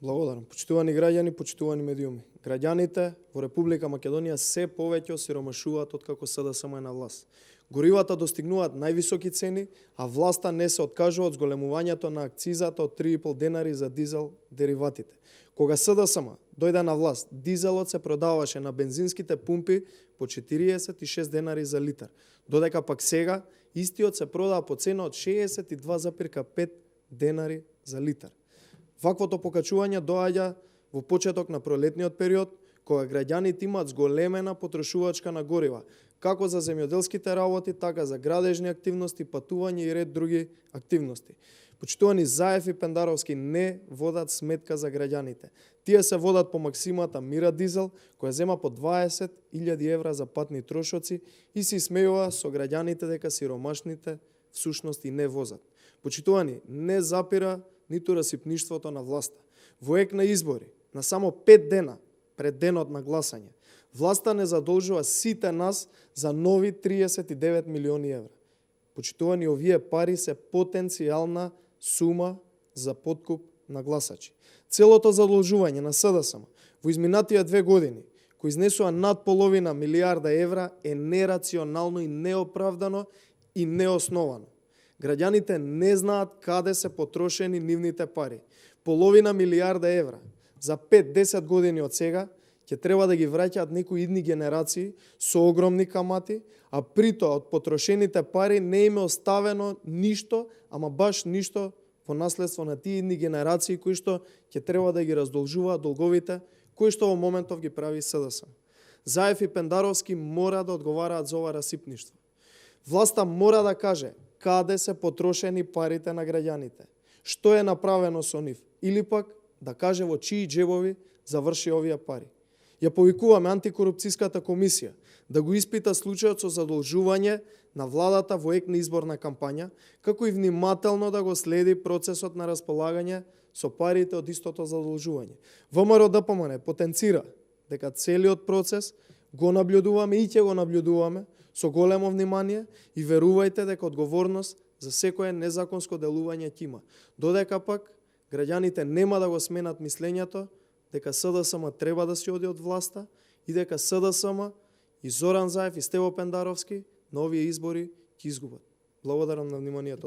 Благодарам. Почитувани граѓани, почитувани медиуми. Граѓаните во Република Македонија се повеќе осиромашуваат откако СДСМ е на власт. Горивата достигнуваат највисоки цени, а власта не се откажува од зголемувањето на акцизата од 3,5 денари за дизел дериватите. Кога СДСМ дојде на власт, дизелот се продаваше на бензинските пумпи по 46 денари за литар, додека пак сега истиот се продава по цена од 62,5 денари за литар. Ваквото покачување доаѓа во почеток на пролетниот период, кога граѓаните имаат зголемена потрошувачка на горива, како за земјоделските работи, така за градежни активности, патување и ред други активности. Почитувани, Заев и Пендаровски не водат сметка за граѓаните. Тие се водат по максимата Мира Дизел, која зема по 20.000 евра за патни трошоци и се смејува со граѓаните дека сиромашните всушност и не возат. Почитувани, не запира ниту расипништвото на власта. Во ек на избори, на само 5 дена пред денот на гласање, власта не задолжува сите нас за нови 39 милиони евра. Почитувани, овие пари се потенцијална сума за подкуп на гласачи. Целото задолжување на СДСМ во изминатите 2 години, кои изнесува над половина милијарда евра, е нерационално и неоправдано и неосновано. Граѓаните не знаат каде се потрошени нивните пари. Половина милијарда евра за 5-10 години од сега ќе треба да ги враќаат некои идни генерации со огромни камати, а притоа од потрошените пари не им е оставено ништо, ама баш ништо во наследство на тие идни генерации кои што ќе треба да ги раздолжуваат долговите кои што во моментов ги прави СДСМ. Заев и Пендаровски мора да одговараат за ова расипништво. Власта мора да каже каде се потрошени парите на граѓаните, што е направено со нив, или пак да каже во чии џебови заврши овие пари. Ја повикуваме антикорупцијската комисија да го испита случајот со задолжување на владата во ек на изборна кампања, како и внимателно да го следи процесот на располагање со парите од истото задолжување. ВМРО ДПМН потенцира дека целиот процес го наблюдуваме и ќе го наблюдуваме со големо внимание и верувајте дека одговорност за секое незаконско делување ќе има. Додека пак граѓаните нема да го сменат мислењето дека СДСМ треба да се оди од власта и дека СДСМ и Зоран Заев и Стево Пендаровски на овие избори ќе изгубат. Благодарам на вниманието.